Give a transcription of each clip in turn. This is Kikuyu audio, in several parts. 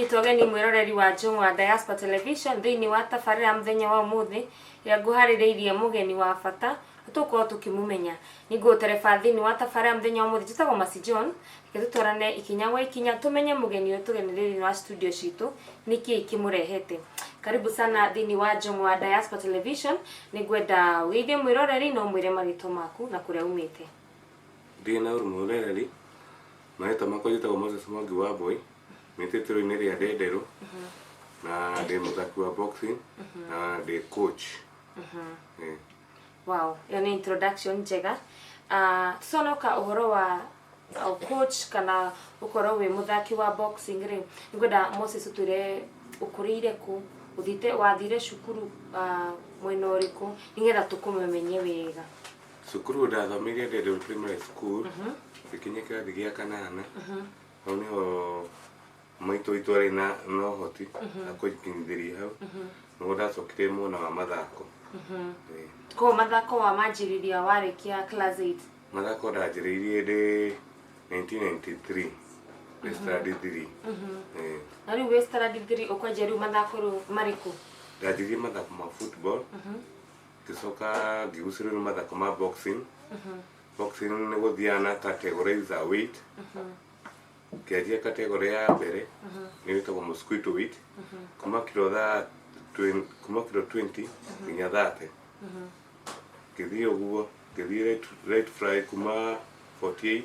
Ngũnyita ũgeni mwĩroreri wa Njũng'wa Diaspora Television thĩinĩ wa tabarĩra ya mũthenya wa ũmũthĩ ĩrĩa ngũharĩrĩirie mũgeni wa bata na tũgũkorwo tũkĩmũmenya. Nĩ ngũgũtereba thĩinĩ wa tabarĩra ya mũthenya wa ũmũthĩ. Njĩtagwo Mercy John, reke tũtwarane ikinya gwa ikinya tũmenye mũgeni ũrĩa tũgenĩrĩire thĩinĩ wa studio citũ nĩkĩĩ kĩmũrehete. Karibu sana thĩinĩ wa Njũng'wa Diaspora Television. Nĩngwenda ũgeithie mwĩroreri na ũmwĩre marĩtwa maku na kũrĩa umĩte. Ndirĩ na ũru mwĩroreri, marĩtwa makwa njĩtagwo Moses Mwangi wa Mbui, mĩtĩ itũra-inĩ rĩa Ndenderũ, na ndĩ mũthaki wa boxing, na ndĩ coach. Eh. Wow, ĩyo nĩ introduction njega. Tũtanoka ũhoro wa coach kana gũkorwo wĩ mũthaki wa boxing rĩ, nĩngwenda Moses ũtwĩre ũkũrĩire kũ, ũthiĩte wathire cukuru mwena ũrĩkũ, nĩgetha tũkũmenye wega. Cukuru ndathomeire Ndenderũ Primary School, ngĩkinya kĩrathi gĩa kanana, hau nĩho maitũ witũ arĩ na ũhoti akũnginyithĩria hau, nĩguo ndacokire mwena wa mathako. Ĩĩ. Koguo mathako wa manjĩrĩria warĩkia class 8? Mathako ndanjĩrĩirie ndĩ 1993, ndĩ standard 3. Ĩĩ. Na rĩu wĩ standard 3 ũkwanjia rĩu mathako rĩu marĩkũ? Ndanjirie mathako ma football, ngĩcoka ngĩgucĩrĩrio nĩ mathako ma boxing. Boxing nĩ gũthiaga na category za weight. Ngĩanjia category ya mbere nĩ ĩtagwo mosquito weight, kuma kilo 20 nginya 30. Ngĩthiĩ ũguo, ngĩthiĩ light fly kuma 48,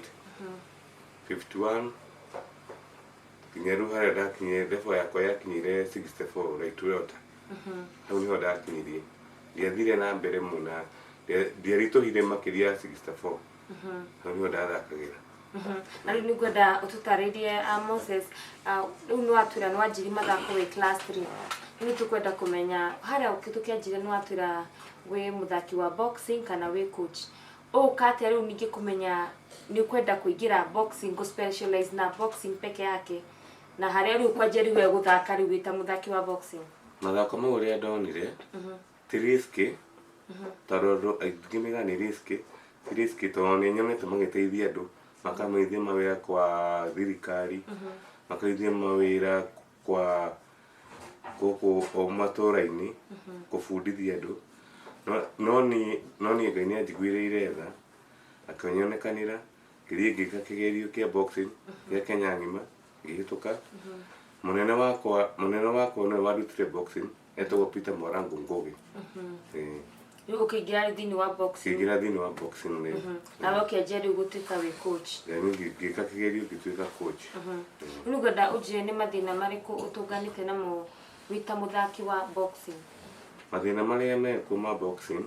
51, nginya rĩu harĩa ndakinyire, level yakwa yakinyire 64 light welter. Hau nĩho ndakinyirie. Ndiathire na mbere mũno, ndiaritũhire makĩria ya 64. Hau nĩho ndathakagĩra. Na rĩu nĩngwenda ũtũtarĩrie, Moses, rĩu nĩ watwĩra nĩ wanjirie mathako wĩ class 3. Rĩu tũkwenda kũmenya harĩa tũkĩanjirie nĩ watwĩra wĩ mũthaki wa boxing kana wĩ coach. Ũgũka atĩa rĩu ningĩ kũmenya nĩ ũkwenda kũingĩra boxing, gũ specialize na boxing peke yake, na harĩa rĩu kwanjia rĩu we gũthaka rĩu wĩ ta mũthaki wa boxing? Mathako mau ũrĩa ndonire ti risky, tondũ andũ aingĩ maugaga nĩ risky, ti risky tondũ nĩ nyonete magĩteithia andũ, makamaithia mawĩra kwa thirikari, makaithia mawĩra kwa gũkũ o matũra-inĩ kũbundithia andũ. No niĩ Ngai nĩ anjiguĩrĩire tha, akĩnyonekanĩra, ngĩthiĩ ngĩka kĩgerio kĩa boxing gĩa Kenya ng'ima, ngĩhĩtũka. Mũnene wakwa nĩwe wandutire boxing, etagwo Peter Mwarangu Ngugi. Ĩĩ. Rĩu ũkĩingĩra rĩu thĩinĩ wa boxing? Ngĩingĩra thĩinĩ wa boxing rĩu. Nawe ũkĩanjia rĩu gũtuĩka wĩ coach? Then ngĩka kĩgerio ngĩtuĩka coach. Rĩu ngwenda ũnjĩre nĩ mathĩna marĩkũ ũtũnganĩte namo wĩ ta mũthaki wa boxing? Mathĩna marĩa mekuo ma boxing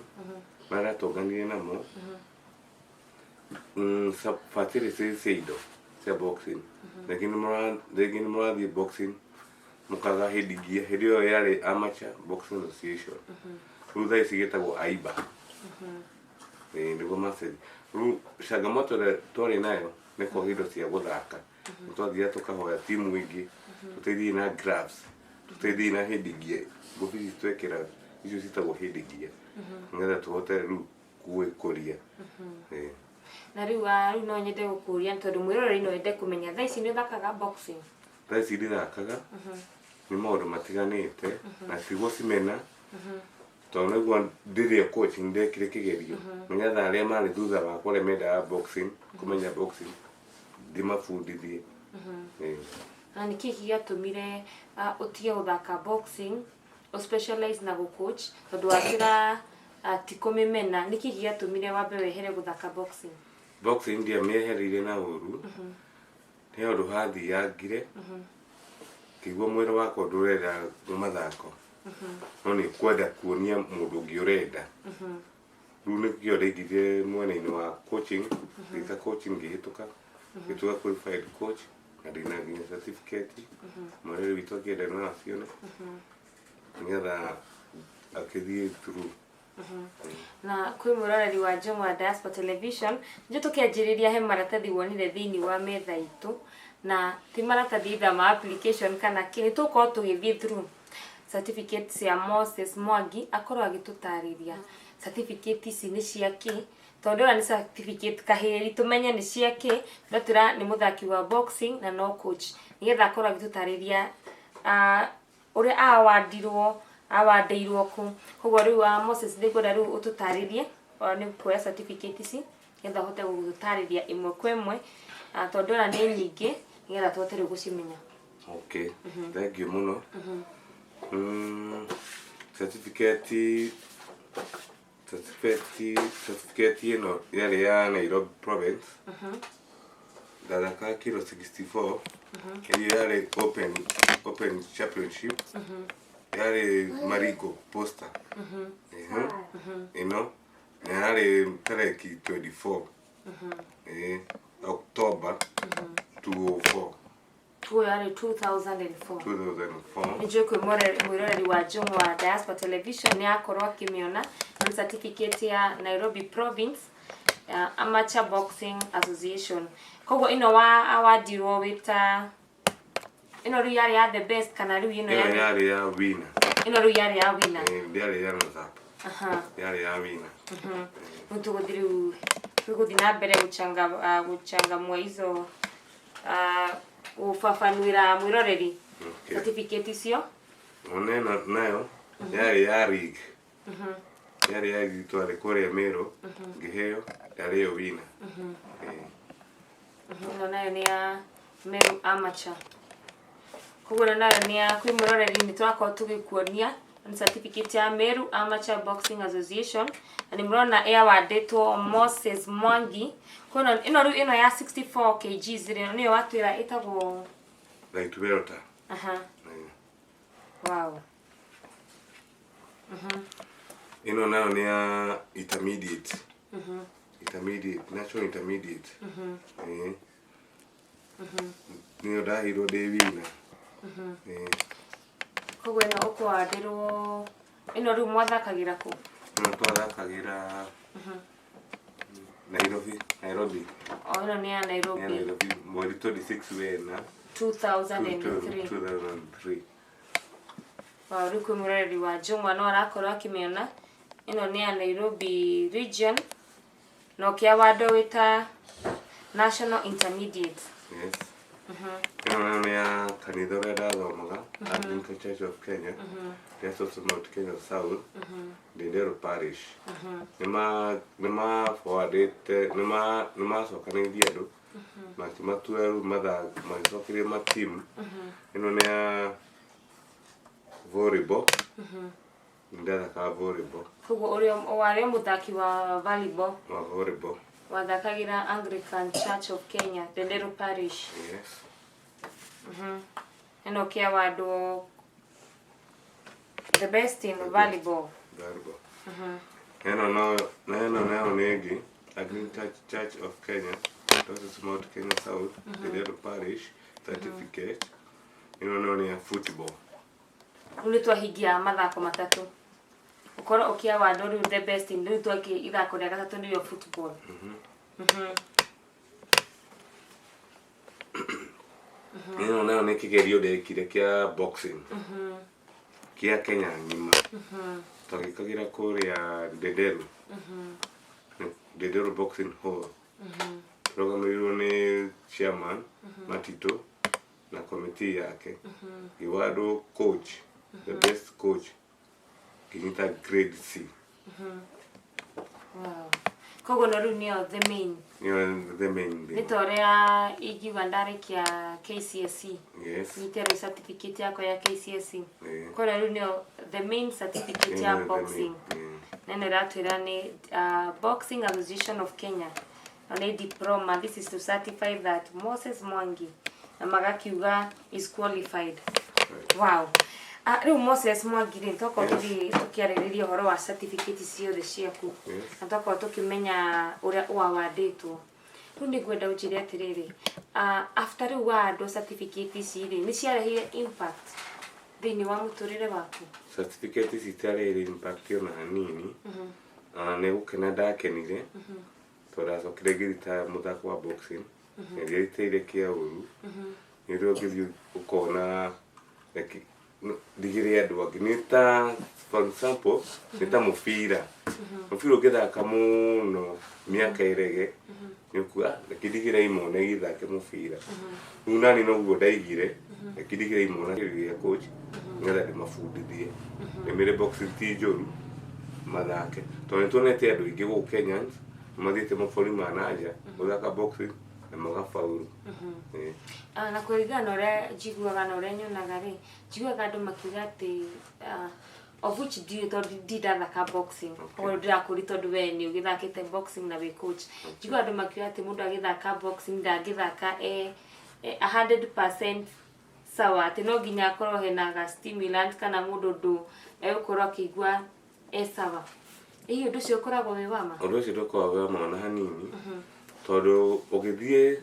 marĩa ndatũnganire namo, facilities cia indo cia boxing. Rĩngĩ nĩ mũrathiĩ boxing mũkaga headgear. Hĩndĩ ĩyo yarĩ Amateur Boxing Association, rĩu thaa ici gĩtagwo AIBA. Ĩĩ, nĩguo macenjia. Rĩu changamoto ĩrĩa twarĩ nayo nĩ kwaga indo cia gũthaka. Nĩ twathiaga tũkahoya timu ingĩ tũteithie na gloves, tũteithie na headgear, ngũbia ici twekĩraga, icio ciĩtagwo headgear, nĩgetha tũhote rĩu gwĩkũria. Ĩĩ. Na rĩu rĩu no nyende gũkũria tondũ mwĩroreri no ende kũmenya, thaa ici nĩ ũthakaga boxing? Thaa ici ndithakaga, nĩ maũndũ matiganĩte na tigũcimena, tondũ nĩguo ndĩrĩ coach nĩ ndekire kĩgerio nĩgetha arĩa marĩ thutha wakwa, arĩa mendaga boxing, kũmenya boxing, ndĩmabundithie. Ĩĩ. Na nĩ kĩĩ gĩatũmire ũtige gũthaka boxing, ũ specialize na gũ coach, tondũ wakĩra ti kũmĩmena? Nĩ kĩĩ gĩatũmire wambe wehere gũthaka boxing? Boxing ndiamĩehereire na ũru, nĩ ũndũ hathiangire ngĩigua mwĩrĩ wakwa ndũrenda mathako, no nĩ kwenda kuonia mũndũ ũngĩ ũrenda. Rĩu nĩkĩo ndaingĩrire mwena-inĩ wa coaching, ngĩka coaching, ngĩhĩtũka, ngĩtuĩka qualified coach na ndĩna nginya certificate. Mwĩrĩ witũ akĩenda no acione nĩgetha akĩthiĩ through. Na kwĩ mwĩroreri wa Njũng'wa Diaspora Television, nĩ tũkĩanjĩrĩria he maratathi wonire thĩinĩ wa metha itũ, na ti maratathi either ma application kana kĩ, nĩ tũgũkorwo tũgĩthiĩ through certificate cia Moses Mwangi, akorwo agĩtũtarĩria certificate ici nĩ cia kĩ, tondũ ĩno nĩ certificate kahĩri tũmenye nĩ cia kĩ. Ndatwĩra nĩ mũthaki wa boxing na no coach, nĩgetha akorwo agĩtũtarĩria. Ũrĩa awandirwo awandĩirwo kũ. Koguo rĩu Moses nĩngwenda rĩu ũtũtarĩrie, nĩ kuoya certificate ici nĩgetha ũhote gũtũtarĩria ĩmwe kwa ĩmwe, tondũ ona nĩ nyingĩ, nĩgetha tũhote rĩu gũcimenya. Okay, thank you mũno. Certificate ĩno yarĩ ya Nairobi Province. Ndathakaga kilo 64. Ĩrĩa yarĩ open championship. Yarĩ Marigo Posta. Ĩno na yarĩ tarĩki 24 October 204. Tuo yarĩ 2004. 2004. Nĩnjũĩ kwĩ mwĩroreri wa Njũng'wa Diaspora Television nĩ akorwo akĩmĩona. Nĩ certificate ya Nairobi Province Amateur Boxing Association. Koguo ĩno wa awandirwo wĩta ĩno rĩu yarĩ ya the best kana rĩu ĩno Ĩno yarĩ yarĩ ya winner. Ĩno rĩu yarĩ ya winner. Ndĩarĩ ya runners up. Yarĩ ya winner. Rĩu tũgũthiĩ, rĩu tũgũthiĩ na mbere gũchangamua izo, gũbabanũĩra mwĩroreri certificate icio. One ĩno nayo yarĩ ya league. Yarĩ ya league, twarĩ kũrĩa Meru, ngĩheo yarĩ yo winner. Ĩno nayo nĩ ya Meru Amateur. Koguo ĩno nayo nĩ ya kwĩ mwĩroreri nĩ tũrakorwo tũgĩkuonia nĩ certificate ya Meru Amateur Boxing Association, na nĩ mũrona ĩawandĩtwo Moses Mwangi. Koguo ĩno rĩu ĩno ya 64 kgs rĩ, nĩyo watwĩra ĩtagwo? Light welter. Wow. Ĩno nayo nĩ ya intermediate. Intermediate, national intermediate. Nĩyo ndaheirwo ndĩ winner. Koguo ĩno ũkũwandĩrwo ĩno rĩu mwathakagĩra kũ? Ĩno twathakagĩra Nairobi, Nairobi. O ĩno nĩ ya Nĩ ya Nairobi. Nairobi mweri 26 wena 2003. 2003. Wow, rĩu kwĩ mwĩroreri wa Njũng'wa no arakorwo akĩmĩona. Ĩno nĩ ya Nairobi region na ũkĩawandwo wĩta national intermediate. Yes. Ĩno nayo nĩ ya kanitha ũrĩa ndathomaga, Anglican Church of Kenya, Diocese of Mount Kenya South, Ndenderu Parish. Nĩ forwardĩte, nĩ macokanĩirie andũ makĩmatua rĩu magĩcokeria matimu. Ĩno nĩ ya volleyball. Nĩ ndathakaga volleyball. Koguo ũrĩa warĩ mũthaki wa volleyball? Wa volleyball. Wathakagĩra Anglican Church of Kenya, Ndenderu Parish. Yes. Ĩno ũkĩawandwo the best in volleyball. Volleyball. Ĩno no na ĩno nayo nĩ ĩngĩ Anglican Church of Kenya, Diocese Mount Kenya South, Ndenderu Parish certificate. Ĩno nayo nĩ ya football. Rĩu nĩ twahingia mathako matatũ, ũkorwo ũkĩawandwo rĩu the best in, rĩu twakĩ ithako rĩa gatatũ nĩrĩo football. Ĩno nayo nĩ kĩgerio ndekire kĩa boxing kĩa Kenya ng'ima, twagĩkagĩra kũrĩa Ndenderu, Ndenderu Boxing Hall, tũrũgamĩrĩirwo nĩ chairman Matito na committee yake. Ngĩwandwo coach, the best coach, ngĩnyita grade C. Wow. Koguo no rĩu nĩyo the main? Nĩyo the main Nĩ thing. ta ũrĩa ingiuga ndarĩkia KCSE, nyite rĩu certificate yakwa ya KCSE. Koguo rĩu nĩyo the main certificate ya Nĩyo the main, boxing. Na ĩno ĩratwĩra nĩ Boxing Association of Kenya na nĩ diploma. This is to certify that Moses Mwangi, na magakiuga is qualified. Wow. Rĩu Moses Mwangi rĩ, tokorwo tũthiĩ tũkĩarĩrĩria ũhoro wa certificate ciothe ciaku na tokorwo tũkĩmenya ũrĩa ũawandĩtwo, rĩu nĩ ngwenda ũnjĩre atĩrĩrĩ, after rĩu waandwo certificate ici rĩ, nĩ ciarehire impact thĩinĩ wa mũtũrĩre waku? Certificate ici itiarĩ impact ona hanini. Nĩ gũkena ndakenire tondũ ndacokire ngĩrita mũthako wa boxing na ndiarutĩire kĩa ũru. Nĩ ũrĩa ũngĩthiĩ ũkona like, ndigĩre andũ angĩ, nĩ ta for example nĩ ta mũbira, mũbira ũngĩthaka mũno mĩaka ĩrege. Nĩ ũkuga reke ndigĩre imwana igĩthake mũbira. Rĩu nani noguo ndaigire, reke ndigĩre imwana gĩa coach nĩgetha ndĩmabundithie, ndĩmere boxing ti njũru, mathake, tondũ nĩ tuonete andũ aingĩ gũkũ Kenyans mathiĩte mabũrũri ma nanja gũthaka boxing na magabauru. Ĩĩ. Ah, na kũringana na ũrĩa njiguaga na ũrĩa nyonaga rĩ, njiguaga andũ makiuga atĩ, of which ndiũĩ tondũ ndi ndathaka boxing. Koguo ndĩrakũria tondũ we nĩ ũgĩthakĩte boxing na wĩ coach. Njiguaga andũ makiuga atĩ mũndũ agĩthaka boxing ndangĩthaka e 100% sawa, atĩ no nginya akorwo hena ga stimulant kana mũndũ ndũ egũkorwo akĩigua e sawa. Hihi ũndũ ũcio ũkoragwo wĩ wa ma? Ũndũ ũcio ndũkoragwo wĩ wa ma ona hanini, tondũ ũgĩthiĩ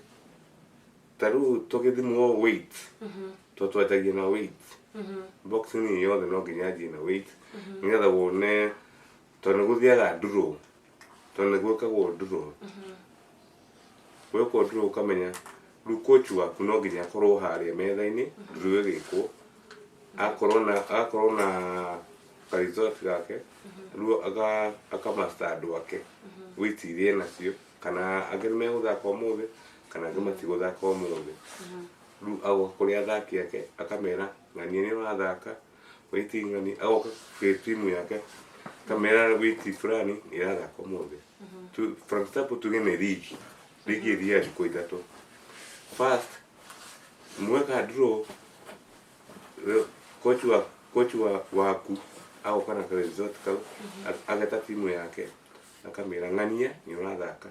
ta rĩu tũgĩthimwo weight, tondũ twanjagia na weight. Boxing yothe no nginya anjie na weight nĩgetha wone, tondũ nĩ gũthiaga draw, tondũ nĩ gwĩkagwo draw. Gwekwo draw ũkamenya rĩu coach waku no nginya akorwo harĩa metha-inĩ draw ĩgĩkwo, akorwo na ka result gake, rĩu akamaster andũ ake weight iria enacio, kana angĩ nĩ megũthaka ũmũthĩ kana angĩ matigũthaka ũmũthĩ. Rĩu agoka kũrĩ athaki ake akamera ng'ania nĩ ũrathaka weight ng'ani, agoka kwĩ timu yake akamera weight fulani nĩ ĩrathaka ũmũthĩ. For example, tuge nĩ ligi, ligi ĩthiaga thikũ 3. First mweka draw, coach waku agoka na result kau, ageta timu yake akamĩra ng'ania nĩ ũrathaka,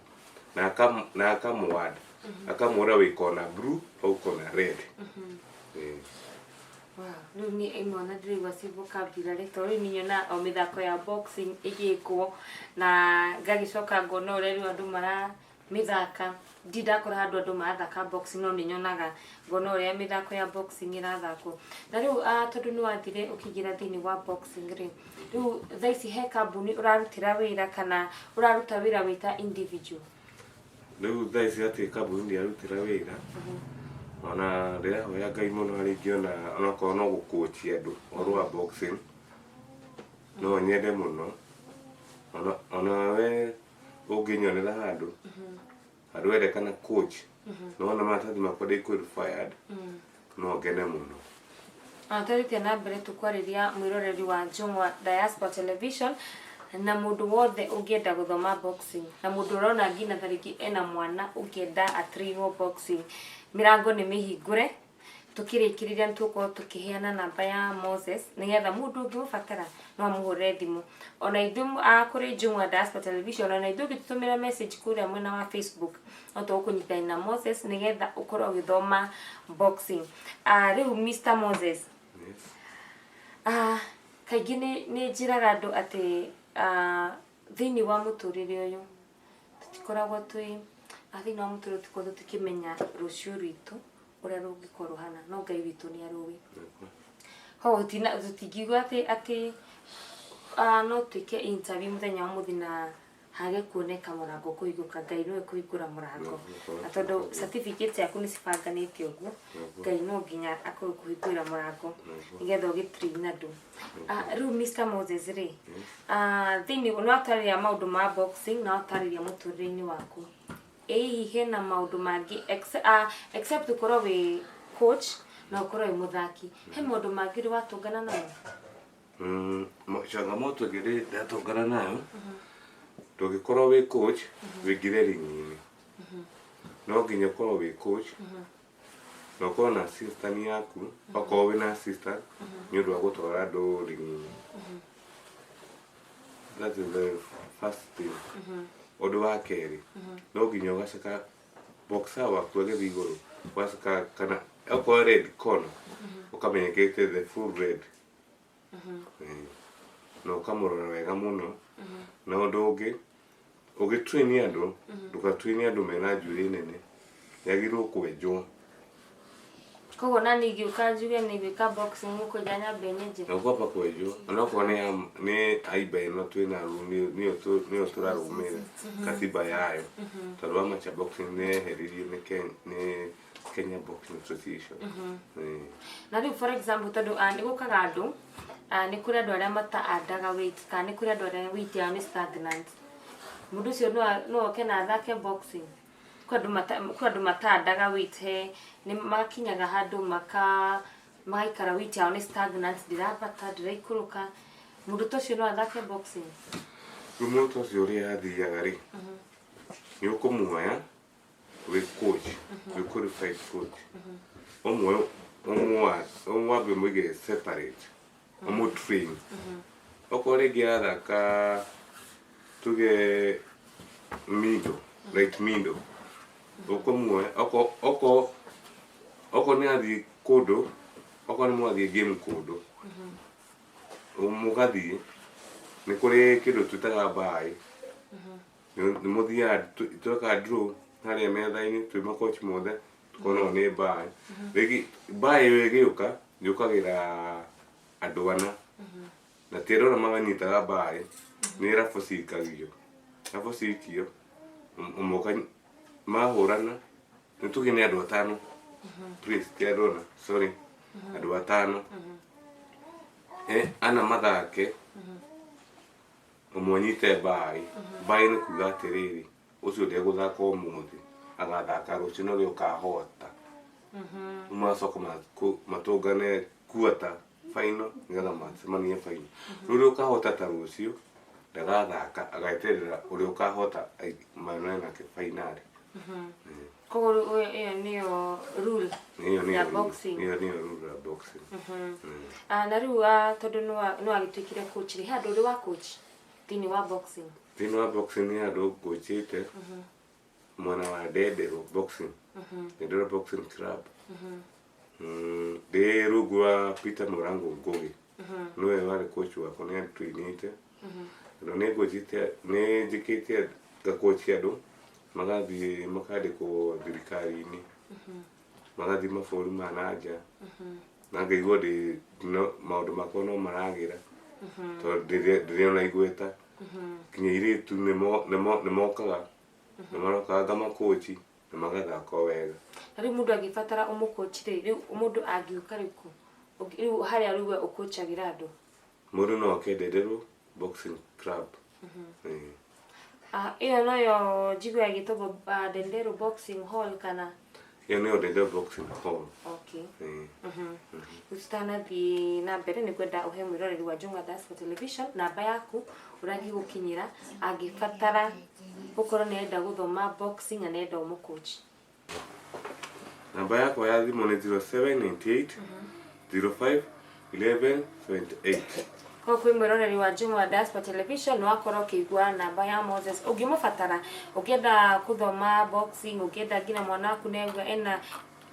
na akamwanda akamwĩra wĩ kona blue au kona red. Ĩĩ. Wow, rĩu niĩ imwe ona ndĩraigua ci vocabulary, tondũ rĩu niĩ nyonaga o mĩthako ya boxing ĩgĩkwo na ngagĩcoka ngona ũrĩa rĩu andũ maramĩthaka. Ndirĩ ndakora handũ andũ marathaka boxing, no nĩ nyonaga ngona ũrĩa mĩthako ya boxing ĩrathakwo. Na rĩu tondũ nĩ wathire ũkĩingĩra thĩinĩ wa boxing rĩ, rĩu thaa ici he kambuni ũrarutĩra wĩra kana ũraruta wĩra wĩ ta individual? Rĩu thaa ici hatirĩ kambuni ndĩrarutĩra wĩra. Ona ndĩrahoya Ngai mũno harĩa ingĩona onakorwo no gũkũcia andũ ũhoro wa boxing, no nyende mũno. Ona we ũngĩnyonera handũ wendekana coach, nona maratathi makwa ndĩ qualified, no ngene mũno. Tũthiĩte na mbere tũkwarĩria mwĩroreri wa Njũng'wa Diaspora Television na mũndũ wothe ũngĩenda gũthoma boxing na mũndũ ũrona nginya ta rĩngĩ ena mwana ũngĩenda atrainwo boxing, mĩrango nĩ mĩhingũre. Tukĩrĩkĩrĩria nĩ tũgũkorwo tũkĩheana namba ya Moses nĩgetha mũndũ ũngĩmũbatara no amũhũrĩre thimũ. Ona ithuĩ kũrĩ Njũng'wa Diaspora Television, ona ithuĩ ũngĩtũtũmĩra message kũrĩa mwena wa Facebook, no tũgũkũnyitithania na Moses nĩgetha ũkorwo ũgĩthoma boxing. Rĩu Mr Moses, Yes. Kaingĩ nĩ njĩraga andũ atĩ thĩinĩ wa mũtũrĩre ũyũ tũtikoragwo twĩ thĩinĩ wa mũtũrĩre tũtikoragwo tũkĩmenya rũciũ rwitũ ũrĩa rũngĩkorwo rũhana, no Ngai witũ nĩ arũĩ. Koguo tũtingiuga atĩ no twĩke interview mũthenya wa ũmũthĩ na hage kuoneka mũrango kũhingũka. Ngai nĩwe kũhingũra mũrango, na tondũ certificate yaku nĩ cibanganĩte ũguo, Ngai no nginya akorwo kũhingũra mũrango nĩgetha ũgĩtrain andũ. Rĩu Mr Moses rĩ, thĩinĩ nĩ watarĩria maũndũ ma boxing na watarĩria mũtũrĩre-inĩ waku, ĩ hihi hena maũndũ mangĩ except ũkorwo wĩ coach na ũkorwo wĩ mũthaki, he maũndũ mangĩ ũrĩ watũngana namo? Changamoto ĩngĩ ndatũngana nayo, ndũngĩkorwo wĩ coach wĩingĩre ring-inĩ, no nginya ũkorwo wĩ coach na ũkorwo na assistant yaku, okorwo wĩna assistant nĩ ũndũ wa gũtwara andũ ring-inĩ. That is the first thing. Ũndũ wa kerĩ, no nginya ũgacaka boxer waku agĩthiĩ igũrũ, ũgacaka kana okorwo red corner ũkamenya ĩkĩrĩte the full red. Ĩĩ. Na ũkamũrora wega mũno. Na ũndũ ũngĩ, ũgĩtrain andũ, ndũgatrain andũ mena njuĩrĩ nene, yagĩrĩirwo kwenjwo. Koguo na niĩ ingĩũka njuge nĩ gwĩka boxing, mũkũnja nyambe nyenje? Na ũkwamba kwenjwo, onokorwo nĩ aiba ĩno twĩna nĩyo tũrarũmĩrĩra katiba yayo, tondũ amateur boxing nĩ yeheririo nĩ Kenya Boxing Association. Ĩĩ. Na rĩu for example, tondũ nĩ gũkaga andũ, nĩ kũrĩ andũ arĩa mata-andaga weight kana nĩ kũrĩ andũ arĩa weight yao nĩ stagnant, mũndũ ũcio no oke na athake boxing? Kwĩ andũ matandaga weight, he nĩ makinyaga handũ maka magaikara weight yao nĩ stagnant, ndĩrambata ndĩraikũrũka. Mũndũ ta ũcio no athake boxing? Rĩu mũndũ ta ũcio ũrĩa athiaga rĩ, nĩ ũkũmuoya wĩ coach, wĩ qualified coach, ũmwe ũmwambe ũmũige separate, ũmũtrain. Okorwo rĩngĩ arathaka tuge middle, right middle, ũkũmuoya okorwo nĩ athiĩ kũndũ, okorwo nĩ mwathiĩ game kũndũ, mũgathiĩ nĩ kũrĩ kĩndũ twĩtaga mbaĩ, nĩ mũthiaga tweka draw harĩa metha-inĩ twĩ makochi mothe, tukona ũyũ nĩ mbaĩ. Rĩngĩ mbaĩ ĩyo ĩgĩũka yũkagĩra andũ ana, na ti andũ ana manyitaga mbaĩ, nĩ rabu cikagio. Rabu cikio ũmwe mahũrana, nĩ tuge nĩ andũ atano, please, ti andũ ana, sorry, andũ atano. Ana mathake, ũmwe anyite mbaĩ. Mbaĩ nĩ kuga atĩrĩrĩ, ũcio ndegũthaka ũmũthĩ, agathaka rũciũ na ũrĩa ũkahota. Rĩu magacoka matũngane quarter final nĩgetha macemanie final. Rĩu ũrĩa ũkahota ta rũciũ ndagathaka, ageterera ũrĩa ũkahota monane nake finali. Koguo rĩu ĩyo nĩyo rule Ĩyo ya nĩyo boxing. Ĩyo nĩyo rule ya boxing. Na rĩu tondũ nĩ wagĩtuĩkire coach rĩ, he handũ ũrĩ wa coach thĩinĩ wa boxing? Thĩinĩ wa boxing nĩ handũ ngũchĩte mwena wa Ndenderũ boxing, Ndenderũ Boxing Club. Ndĩ rungu rwa Peter Mũrango Ngugi, nĩwe warĩ coach wakwa, nĩ antrainĩte. Tondũ nĩ ngũchĩte, nĩ njĩkĩte ngakochi andũ magathiĩ makandĩkwo thirikari-inĩ, magathiĩ mabũrũri ma na nja, na ngaigua ndĩ no maũndũ makwa no maragĩra, tondũ ndĩrĩ ona igweta. Nginya airĩtu nĩ mokaga, nĩ marokaga ngamakochi na magathaka o wega. Na rĩu mũndũ angĩbatara ũmũkochi rĩ, rĩu mũndũ angĩũka rĩu kũ? Rĩu harĩa rĩu we ũkochagĩra andũ? Mũndũ no oke Ndenderũ Boxing Club. Ĩyo noyo njiguaga ĩgĩtagwo Ndenderũ Boxing Hall kana? Ĩyo nĩyo Ndenderũ Boxing Hall. Okay. Rĩu tũtanathiĩ na mbere, nĩ ngwenda ũhe mwĩroreri wa Njũng'wa Diaspora Television namba yaku ũrĩa angĩgũkinyĩra angĩbatara gũkorwo nĩ arenda gũthoma boxing na nĩarenda ũmũcoach. Namba yakwa ya thimũ nĩ 0798 05 11 78. Koguo kwĩ mwĩroreri wa Njũng'wa Diaspora Television, nĩ wakorwo ũkĩigua namba ya Moses ũngĩmũbatara, ũngĩenda gũthoma boxing, ũngĩenda nginya mwana waku nĩaigua ena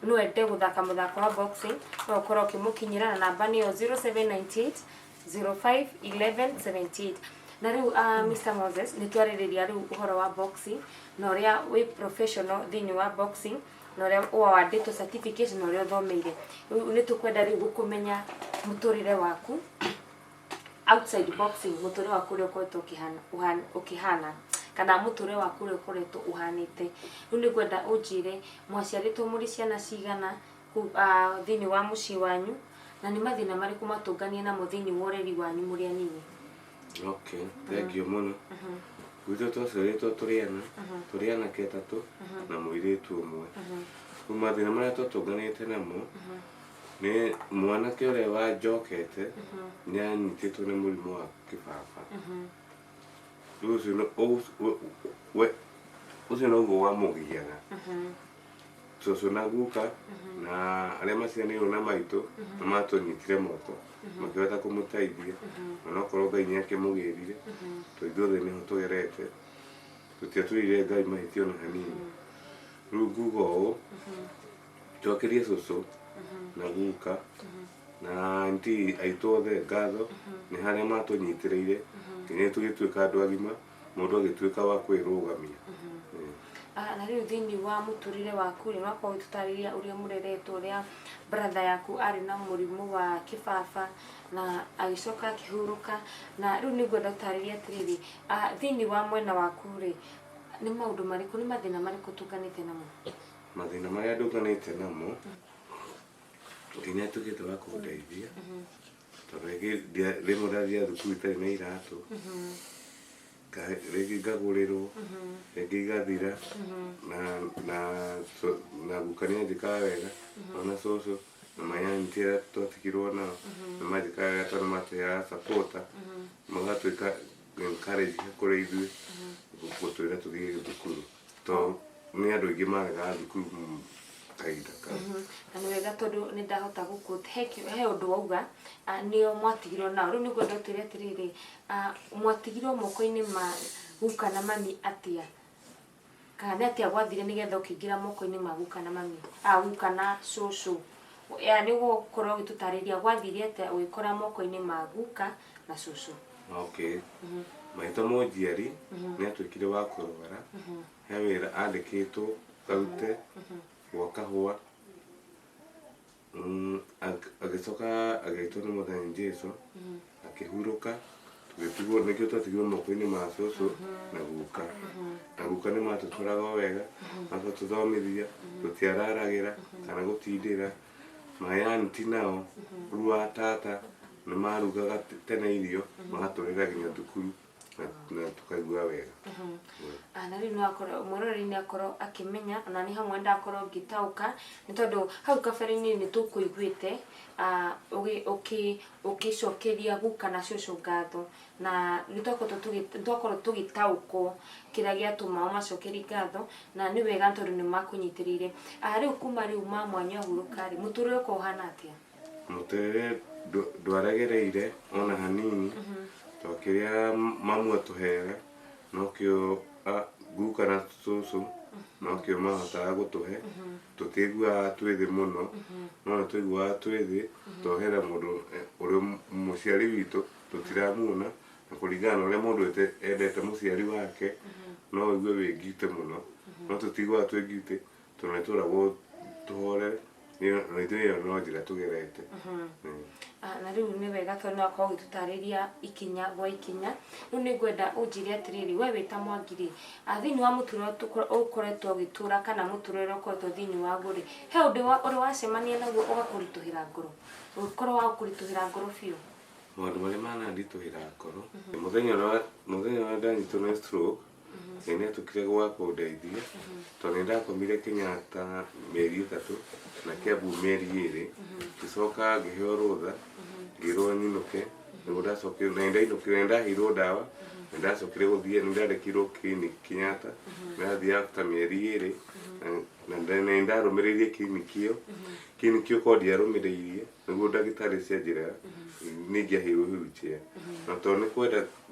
no ende gũthaka mũthako wa boxing, no ũkorwo ũkĩmũkinyĩra na namba nĩyo 0798 05 11 78. Na rĩu Mr Moses, nĩ twarĩrĩria rĩu ũhoro wa boxing na ũrĩa wĩ professional thĩinĩ wa boxing na ũrĩa wawandĩtwo certificate na ũrĩa ũthomeire. Rĩu nĩ tũkwenda rĩu gũkũmenya mũtũrĩre waku outside boxing, mũtũrĩre waku ũrĩa ũkoretwo ũkĩhana kana mũtũrĩre waku ũrĩa ũkoretwo ũhanĩte. Rĩu nĩ ngwenda ũnjĩre mwaciarĩtwo mũrĩ ciana cigana kũu thĩinĩ wa mũciĩ wanyu, na nĩ mathĩna marĩkũ matũnganie namo thĩinĩ wa ũreri wanyu mũrĩ anini? Okay, thank you mũno. Gwitũ twaciarĩtwo tũrĩ ana, tũrĩ anake atatũ na mũirĩtu ũmwe. Rĩu mathĩna marĩa twatũnganĩte namo nĩ mwanake ũrĩa wanjokete nĩ anyitĩtwo nĩ mũrimũ wa kĩbaba. Rĩu ũcio noguo wamũgiaga. Cũcũ na guka na arĩa maciaranĩirwo na maitũ nĩ matũnyitire moko makĩhota kũmũteithia, onokorwo Ngai nĩ akĩmũgĩrire, tondũ ithuothe nĩho tũgerete, tũtiatũrĩire Ngai mahĩtia ona hanini. Rĩu nguga ũũ, njokerie cũcũ na guka na aunty aitũ othe ngatho nĩ harĩa matũnyitĩrĩire nginya tũgĩtuĩka andũ agima, mũndũ agĩtuĩka wa kwĩrũgamia. Na rĩu thĩinĩ wa mũtũrĩre waku rĩ, wakorwo ũgĩtũtarĩria ũrĩa mũreretwo, ũrĩa brother yaku arĩ na mũrimũ wa kĩbaba na agĩcoka akĩhurũka, na rĩu nĩ ngwenda ũtarĩrie atĩrĩrĩ, thĩinĩ wa mwena waku rĩ, nĩ maũndũ marĩkũ, nĩ mathĩna marĩkũ ũtũnganĩte namo? Mathĩna marĩa ndũnganĩte namo, nginya atuĩkĩte wa kũndeithia, tondũ rĩngĩ rĩmwe ndathiaga thukuru itarĩ na iratũ. Rĩngĩ ngagũrĩrwo, rĩngĩ igathira, na na na guka nĩ anjĩkaga wega, ona cũcũ na my auntie arĩa twatigirwo nao nĩ manjĩkaga wega tondũ nĩ matũheaga support, magatuĩka encourage kũrĩ ithuĩ gũtwĩra tũthiĩ thukuru, to nĩ andũ aingĩ maregaga thukuru kahinda kau. Na nĩ wega tondũ nĩ ndahota gũkũ he ũndũ wauga, nĩo mwatigirwo nao. Rĩu nĩngwenda ũtwĩre atĩrĩrĩ, mwatigirwo moko-inĩ ma guka na mami atĩa, kana nĩ atĩa gwathire nĩgetha ũkĩingĩra moko-inĩ ma guka na mami, guka na cũcũ? Ya nĩ ũgũkorwo ũgĩtũtarĩria gwathire atĩa ũgĩkora moko-inĩ ma guka na cũcũ. Okay, maitũ mũnjiari nĩ atuĩkire wa kũrwara. He wĩra andĩkĩtwo karute gwa kahũa. Agĩcoka agĩtwo nĩ Mwathani Jesũ, akĩhurũka, tũgĩtigwo. Nĩkĩo twatigirwo moko-inĩ ma cũcũ na guka. Na guka nĩ matũtwaraga o wega, magatũthomithia, tũtiararagĩra kana gũtindĩra. My auntie nao, rĩu wa tata, nĩ marugaga tene irio magatũrĩra nginya thukuru na tũkaigua wega. Na rĩu no akorwo mwĩroreri nĩ akorwo akĩmenya, ona nĩ hamwe ndakorwo ngĩtaũka, nĩ tondũ hau kabere-inĩ nĩ tũkũiguĩte ũkĩcokeria guka na cũcũ ngatho, na nĩ twakorwo tũgĩtaũkwo kĩrĩa gĩatũma ũmacokerie ngatho, na nĩ wega tondũ nĩ makũnyitĩrĩire. Rĩu kuma rĩu mamwanyu ahurũka rĩ, mũtũrĩre ũkorwo ũhana atĩa? Mũtũrĩre ndwaregereire ona hanini, to kĩrĩa mamu atũheaga nokĩo guka na cũcũ nokĩo mahotaga gũtũhe. Tũtiiguaga twĩ thĩ mũno, no nĩ twaiguaga twĩ thĩ to hena mũndũ ũrĩa mũciari witũ tũtiramuona, na kũringana na ũrĩa mũndũ endete mũciari wake no ũigue wĩ guilty mũno, no tũtiguaga twĩ guilty tondũ nĩ tweragwo tũhorere, na ithuĩ ĩyo no njĩra tũgerete. Na rĩu nĩ wega tondũ no akorwo ũgĩtũtarĩria ikinya gwa ikinya. Rĩu nĩ ngwenda ũnjĩre atĩrĩrĩ, we wĩ ta Mwangi rĩ, thĩinĩ wa mũtũrĩre ũkoretwo ũgĩtũra kana mũtũrĩre ũrĩa ũkoretwo thĩinĩ waguo rĩ, he ũndũ ũrĩ wacemania naguo ũgakũritũhĩra ngoro, ũgĩkorwo wa gũkũritũhĩra ngoro biũ? Maũndũ marĩa mananditũhĩra ngoro, mũthenya ũrĩa ndanyitwo nĩ stroke, Ngai nĩ atũkire gwa kũndeithia tondũ nĩ ndakomire Kenyatta mĩeri 3 na Kiambu mĩeri 2. Ngĩcoka ngĩheo rũtha, ngĩrwo nyinũke. Nĩguo ndacokire na nĩndainũkire, nĩ ndaheirwo ndawa, nĩ ndacokire gũthiĩ, nĩ ndandĩkirwo clinic Kenyatta. Ndathiĩ after mĩeri 2 na nĩ ndarũmĩrĩirie clinic ĩyo. Clinic ĩyo korwo ndiarũmĩrĩirie nĩguo ndagĩtarĩ cianjĩraga, nĩ ingĩaheirwo wheelchair, na tondũ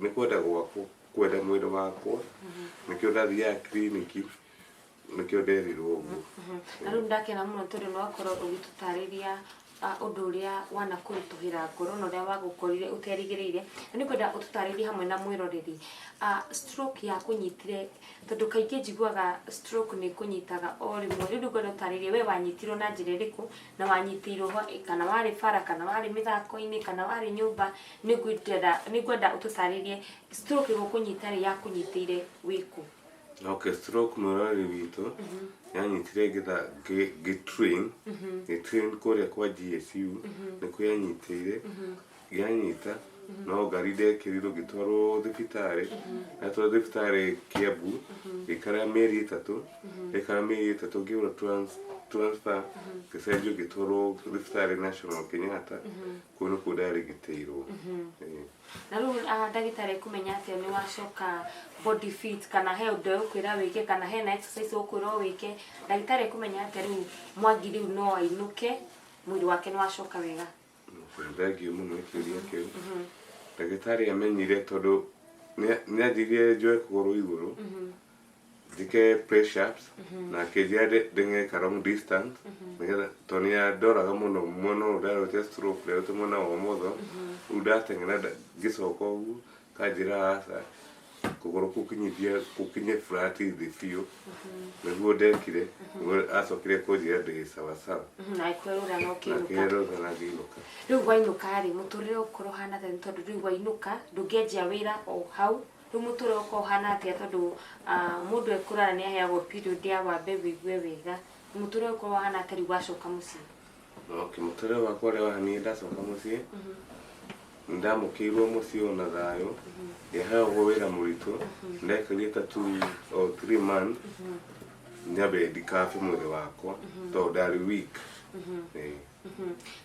nĩ kwenda gwakwa, kwenda mwĩrĩ wakwa, nĩkĩo ndathiaga clinic, nĩkĩo nderirwo ũguo. Na rĩu ndakena mũno tondũ nĩ wakorwo ũgĩtũtarĩria ũndũ ũrĩa wanakũritũhĩra ngoro na ũrĩa wagũkorire ũterĩgĩrĩire. Na nĩ ngwenda ũtũtarĩrie hamwe na mwĩroreri, stroke yakũnyitire, tondũ kaingĩ njiguaga stroke nĩ kũnyitaga o rĩmwe. Rĩu nĩngwenda ũtarĩrie we wanyitirwo na njĩra ĩrĩkũ, na wanyitĩirwo kana warĩ bara, kana warĩ mĩthako-inĩ, kana warĩ nyũmba. Nĩngwenda ũtũtarĩrie stroke ĩgũkũnyita rĩ, yakũnyitĩire wĩkũ? Okay, stroke, mwĩroreri witũ, yanyitire ngĩtha ngĩ train kũrĩa kwa GSU nĩkuo yanyitĩire. Yanyita no ngari ndekĩrirwo, ngĩtwarwo thibitarĩ. Ndatwarwo thibitarĩ Kiambu, ngĩikara mĩeri 3. Ndaikara mĩeri 3, ngĩhũra transfer, ngĩcenjio, ngĩtwarwo thibitarĩ National Kenyatta. Kũu nĩkuo ndarigitĩirwo. Ĩĩ. Na rĩu ndagĩtarĩ ekũmenya atĩa nĩ wacoka body fit, kana he ũndũ egũkwĩra wĩke, kana hena exercise ũkwĩrwo wĩke? Ndagĩtarĩ ekũmenya atĩa rĩu Mwangi rĩu no ainũke, mwĩrĩ wake nĩ wacoka wega? Thengiũ mũno nĩ kĩũria kĩu. Ndagĩtarĩ amenyire tondũ nĩ anjĩrire njoe kũgũrũ igũrũ, njĩke press ups, na akĩnjĩra ndeng'ere long distance nĩgetha, tondũ nĩ andoraga mũno mwena ũyũ ndarorete stroke, ndarorete mwena wa ũmotho. Rĩu ndateng'era ngĩcoka ũguo, kanjĩra aca, kũgũrũ kũu kinyithia gũkinye flat thĩ biũ. Nĩguo ndekire, nĩguo acokire kũnjĩra ndĩ sawasawa. Na ĩkwerũra na na ũkĩinũka. Kĩrũtha na ngĩinũka. Rĩu wainũka rĩ, mũtũrĩre ũkorwo ũhana atĩa? Nĩ tondũ rĩu wainũka ndũngĩanjia wĩra o hau. Rĩu mũtũrĩre ũkorwo ũhana atĩa, tondũ mũndũ ekũrara nĩ aheagwo period ya wambe wĩigue wega? Mũtũrĩre ũkorwo ũhana atĩa rĩu wacoka mũciĩ? Okay, mũtũrĩre wakwa ũrĩa wahanire ndacoka mũciĩ. Ndamũkĩirwo mũciĩ ona thayũ, ngĩheagwo wĩra mũritũ, ndaikarire ta 2 or 3 months nyambe ndikabe mwĩrĩ wakwa tondũ ndarĩ weak. Ĩĩ.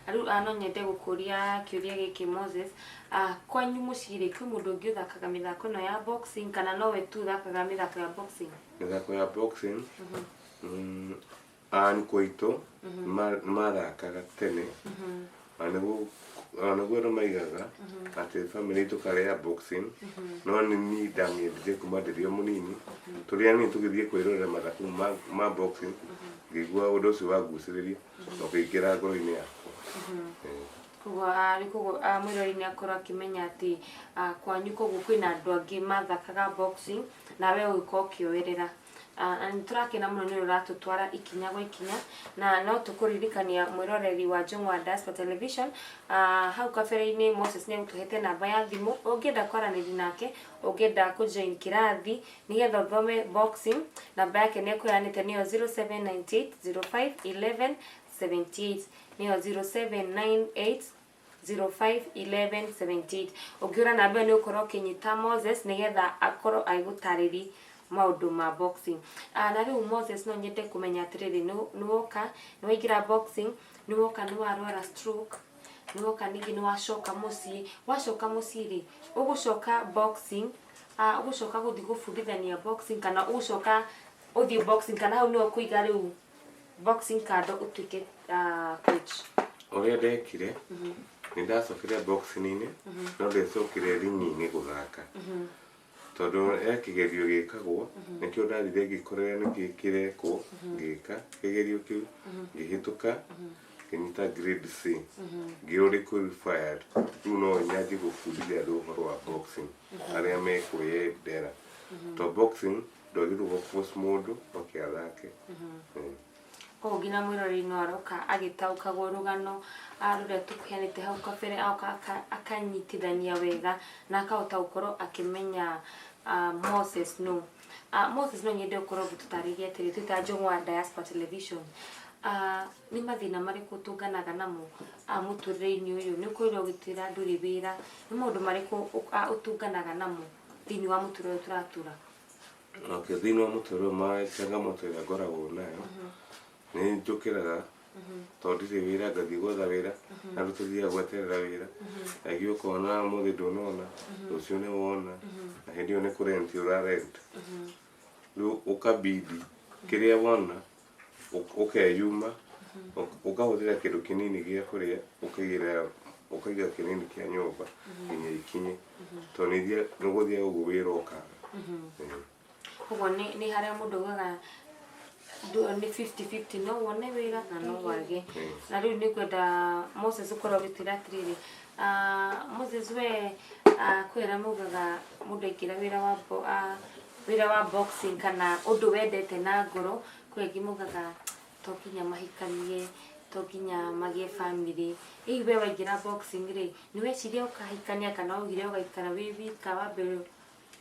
Rĩu no nyende gũkũria kĩũria gĩkĩ, Moses. Kwanyu mũciĩ rĩ, kwĩ mũndũ ũngĩ ũthakaga mĩthako ĩno ya boxing kana nowe tu ũthakaga mĩthako ya boxing? Mĩthako ya boxing, anko aitũ nĩmathakaga tene, na nĩguo andũ maigaga atĩ family itũ karĩ ya boxing, no nĩ niĩ ndamĩendire kuma ndĩrĩ o mũnini. Tũrĩ anini tũgĩthiĩ kwĩrorera mathako ma boxing, ngĩigua ũndũ ũcio wangucĩrĩria na ũkĩingĩra ngoro-inĩ yakwa. Koguo rĩu koguo mwĩrori nĩ akorwo akĩmenya atĩ kwanyu koguo kwĩna andũ angĩ mathakaga boxing nawe ũgĩkorwo ũkĩoerera. Na nĩ tũrakena mũno nĩ ũrĩa ũratũtwara ikinya gwa ikinya, na no tũkũririkania mwĩroreri wa Njũng'wa Diaspora Television, hau kabere-inĩ Moses nĩ egũtũhete namba ya thimũ ũngĩenda kwaranĩria nake, ũngĩenda kũjoin kĩrathi nĩgetha ũthome boxing. Namba yake nĩ ekũheanĩte, nĩyo 0798 05 11 78, nĩyo 0798 05 11 78. Ũngĩũra namba ĩyo nĩ ũkorwo ũkĩnyita Moses nĩgetha akorwo agĩgũtarĩri maũndũ ma boxing. Na rĩu Moses, no nyende kũmenya atĩrĩrĩ, nĩ woka nĩ waingĩra boxing, nĩ woka nĩ warwara stroke, nĩ woka ningĩ nĩ wacoka mũciĩ. Wacoka mũciĩ rĩ, ũgũcoka boxing, ũgũcoka gũthiĩ gũbundithania boxing kana ũgũcoka ũthiĩ boxing, kana hau nĩho ũkũiga rĩu boxing kando ũtuĩke coach? Ũrĩa ndekire, nĩ ndacokire boxing-inĩ, no ndecokire ringi-inĩ gũthaka tondũ he kĩgerio gĩkagwo. Nĩkĩo ndathire ngĩkorera nĩkĩ kĩrekwo, ngĩka kĩgerio kĩu, ngĩhĩtũka, ngĩnyita grade C, ngĩrwo nĩ qualified, rĩu no nyanjie gũbundithia andũ ũhoro wa boxing arĩa mekwĩyendera, to boxing ndwagĩrĩirwo gũ-force mũndũ oke athake. Koguo nginya mwĩroreri no aroka agĩtaũkagwo rũgano rũrĩa tũkũheanĩte hau kabere, agoka akanyitithania wega na akahota gũkorwo akĩmenya Moses no. Moses, no nyende ũkorwo ũgĩtũtarĩria atĩrĩ, twĩ ta Njũng'wa Diaspora Television, nĩ mathĩna marĩkũ tũnganaga namo mũtũrĩre-inĩ ũyũ? Nĩ ũkorirwo ũgĩtwĩra ndũrĩ wĩra. Nĩ maũndũ marĩkũ ũtũnganaga namo thĩinĩ wa mũtũrĩre ũyũ tũratũra? Okay, thĩinĩ wa mũtũrĩre, ma changamoto ĩrĩa ngoragwo nayo nĩ njũkĩraga tondũ ndirĩ wĩra, ngathiĩ gwetha wĩra, na rĩu tũthiaga gweterera wĩra, rĩngĩ ũkona mũthĩ ndũnona, rũciũ nĩ wona, na hĩndĩ ĩyo nĩ kũrent ũrarent. Rĩu ũkabidi kĩrĩa wona ũkeyuma, ũkahũthĩra kĩndũ kĩnini gĩa kũrĩa, ũkaigĩra, ũkaiga kĩnini kĩa nyũmba nginya ikinye, tondũ nĩ gũthiaga ũguo wĩra ũkaga. Koguo nĩ harĩa mũndũ augaga nĩ 50-50, no wone wĩra na no wage. Na rĩu nĩ ngwenda Moses ũkorwo ũgĩtwĩra atĩrĩrĩ, Moses, we kwĩ arĩa maugaga mũndũ aingĩra wĩra wa boxing kana ũndũ wendete na ngoro, kwĩ angĩ maugaga to nginya mahikanie, to nginya magĩe family. Hihi we waingĩra boxing rĩ, nĩ weciria ũkahikania kana waugire ũgaikara wĩ wika, wambe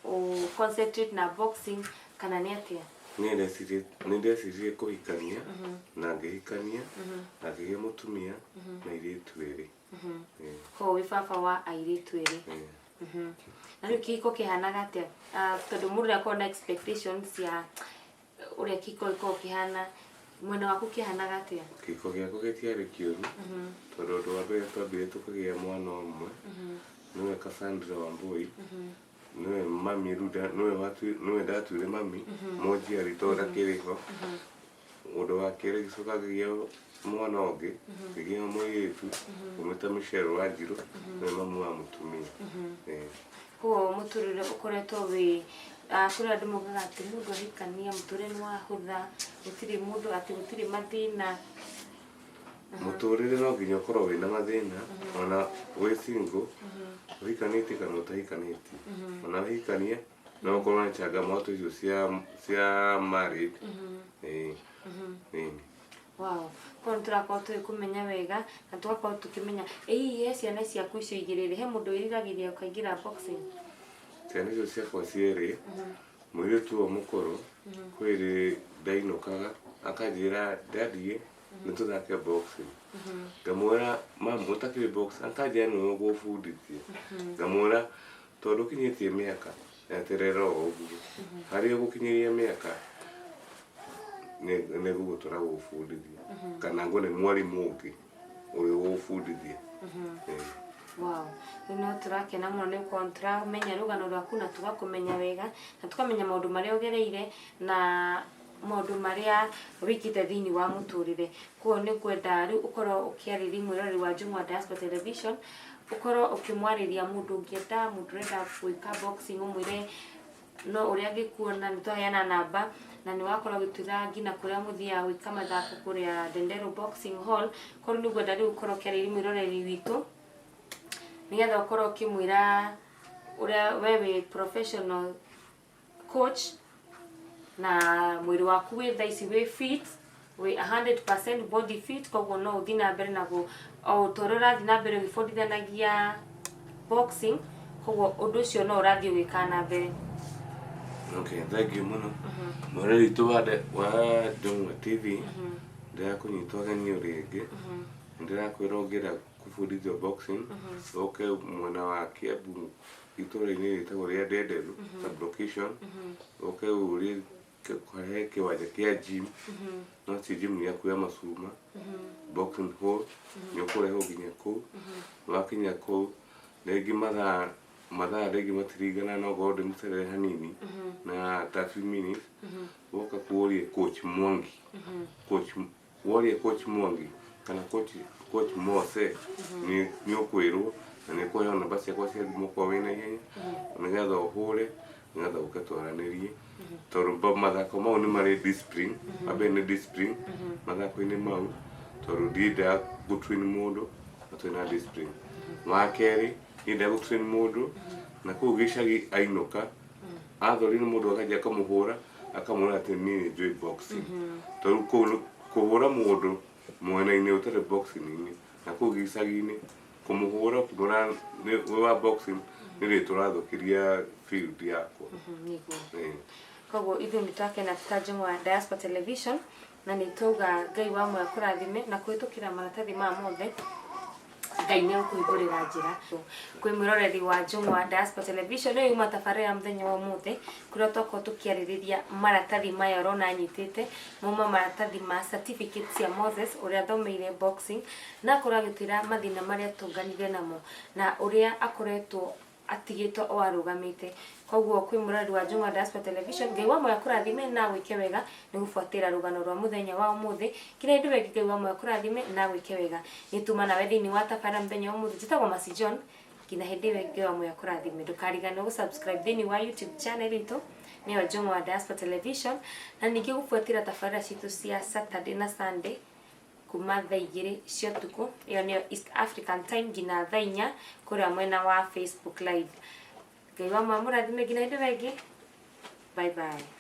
ũ concentrate na boxing, kana nĩ atĩa? Niĩ nĩ ndecirie kũhikania na ngĩhikania na ngĩgĩa mũtumia na airĩtu erĩ. Ĩĩ. Koguo wĩ baba wa airĩtu erĩ? Ĩĩ. Na rĩu kĩhiko kĩhanaga atĩa? Tondũ mũndũ nĩakoragwo na expectations cia ũrĩa kĩhiko gĩkoragwo kĩhana, mwena waku kĩhanaga atĩa? Kĩhiko gĩakwa gĩtiarĩ kĩũru, tondũ ũndũ wa mbere twambire tũkĩgĩa mwana ũmwe, nĩwe Cassandra Wambui, nĩwe mami rĩu, nĩwe ndatuire mami mũnjiari tondũ ndakĩrĩ ho. Ũndũ wa kerĩ, gĩcoka ngĩgĩa mwana ũngĩ, ngĩgĩa mũirĩtu ũmwĩta Michelle Wanjirũ, nĩwe mamu wa mũtumia. Ĩĩ. Koguo mũtũrĩre ũkoretwo wĩ kũrĩ andũ maugaga atĩ mũndũ ahikania mũtũrĩre nĩ wahũtha, gũtirĩ mũndũ atĩ gũtirĩ mathĩna. Mũtũrĩre no nginya ũkorwo wĩna mathĩna, ona wĩ single, ũhikanĩtie kana ũtahikanĩtie. Ona wahikania no ũkorwo na changamoto icio cia marriage. Ĩĩ. Ĩĩ. Wow, koguo nĩ tũrakorwo tũgĩkũmenya wega na tũgakorwo tũkĩmenya. Ĩ hihi he ciana ciaku icio igĩrĩ rĩ, he mũndũ wĩriragĩria ũkaingĩra boxing? Ciana icio ciakwa cierĩ, mũirĩtu ũyũ mũkũrũ kwĩrĩ ndainũkaga akanjĩra, "Daddy, Nĩ tũthake boxing. Ngamwĩra, "Mamu, ũtakĩũĩ boxing?" Akanjĩra nĩwe ũgũbundithia. Ngamwĩra, "Tondũ ũkinyĩtie mĩaka, eterera o ũguo harĩa ũgũkinyĩria mĩaka, nĩ ngũgũtwara gũgũbundithia, kana ngone mwarimũ ũngĩ ũrĩa ũgũbundithia." Eh. Wow, rĩu no tũrakena mũno nĩ gũkorwo nĩ tũramenya rũgano rwaku na tũgakũmenya wega na tũkamenya maũndũ marĩa ũgereire na maũndũ marĩa wĩkĩte thĩinĩ wa mũtũrĩre. Koguo nĩ ngwenda rĩu ũkorwo ũkĩarĩria mwĩroreri wa Njũng'wa Diaspora Television, ũkorwo ũkĩmwarĩria mũndũ ũngĩenda, mũndũ ũrenda gwĩka boxing, ũmwĩre no ũrĩa angĩkuona. Nĩ twaheana namba na nĩ wakorwo ũgĩtwĩra nginya kũrĩa mũthiaga gwĩka mathako, kũrĩa Ndenderu Boxing Hall. Koguo nĩ ngwenda rĩu ũkorwo ũkĩarĩria mwĩroreri witũ nĩgetha ũkorwo ũkĩmwĩra ũrĩa we wĩ professional coach na mwĩrĩ waku wĩ thaa ici wĩ fit, wĩ 100% body fit. Koguo no ũthiĩ na mbere na o ta ũrĩa ũrathiĩ na mbere ũgĩbundithanagia boxing, koguo ũndũ ũcio no ũrathiĩ ũgĩkaga na mbere. Okay, thank you mũno, mwĩrori witũ wa Njũng'wa TV. Ndĩrakũnyita ũgeni o rĩngĩ. Ndĩrakwĩra ũngĩenda kũbundithio boxing, ũke mwena wa Kiambu, itũũra-inĩ rĩtagwo rĩa Ndenderu sub-location, ũke ũrie he kĩwanja kĩa gym, no ti gym ya kuoya macuma, boxing hall. Nĩ ũkũrehwo nginya kũu. Wakinya kũu, rĩngĩ mathaa rĩngĩ matiringana, no ngorwo ndĩmũcerere hanini na 30 minutes. Woka kuorie Coach Mwangi, coach worie Coach Mwangi kana coach Mose, nĩ ũkwĩrwo na nĩ ũkũheo namba ciakwa cia thimũ okorwo wĩna ihenya, nĩgetha ũhũre, nĩgetha ũke twaranĩrie, tondũ mathako mau nĩ marĩ discipline. Wa mbere nĩ discipline mathako-inĩ mau, tondũ ndiendaga gũtrain mũndũ atarĩ na discipline. Wa kerĩ, ndiendaga gũtrain mũndũ na kũu gĩcagi ainũka athori nĩ mũndũ akanjia akamũhũra, akamwĩra atĩ niĩ nĩ njũĩ boxing, tondũ kũu kũhũra mũndũ mwena-inĩ ũtarĩ boxing-inĩ na kũu gĩcagi-inĩ, kũmũhũra ũkĩmwĩra nĩ wĩ wa boxing nĩ rĩtwa ũrathũkĩria field yakwa. Nĩguo. Eh. Koguo ithuĩ nĩ twakena ta Njũng'wa Diaspora Television, na nĩ twauga Ngai wa muoyo akũrathime na kũhĩtũkĩra maratathi maya mothe Ngai nĩ egũkũhingũrĩra njĩra. Kwĩ mwĩroreri wa Njũng'wa Diaspora Television, rĩu yuma tabarĩra ya mũthenya wa ũmũthĩ, kũrĩa twakorwo tũkĩarĩrĩria maratathi maya ũrona anyitĩte. Mauma maratathi ma certificate cia Moses ũrĩa athomeire boxing, na akorwo agĩtwĩra mathĩna marĩa atũnganire namo na ũrĩa akoretwo atigĩtwo o arũgamĩte. Koguo kwĩ mũrori wa Njũng'wa Diaspora Television, Ngai wa muoyo akũrathime na agwĩke wega nĩ gũbuatĩra rũgano rwa mũthenya wa ũmũthĩ. Kĩrĩa hĩndĩ ĩyo, Ngai wa muoyo akũrathime na agwĩke wega. Nĩ tuma nawe thĩinĩ wa tabarĩra mũthenya wa ũmũthĩ. Njĩtagwo Mercy John. Nginya hĩndĩ ĩyo, Ngai wa muoyo akũrathime. Ndũkariganĩrwo gũsubscribe thĩinĩ wa YouTube channel itũ, nĩyo Njũng'wa Diaspora Television, na ningĩ gũbuatĩra tabarĩra citũ cia Saturday na Sunday kuma thaa 2 cia ũtukũ, ĩyo nĩyo East African Time, nginya thaa 4 kũrĩa mwena wa Facebook Live. Ngai wa muoyo amũrathime nginya hĩndĩ ĩyo ĩngĩ. Bye bye.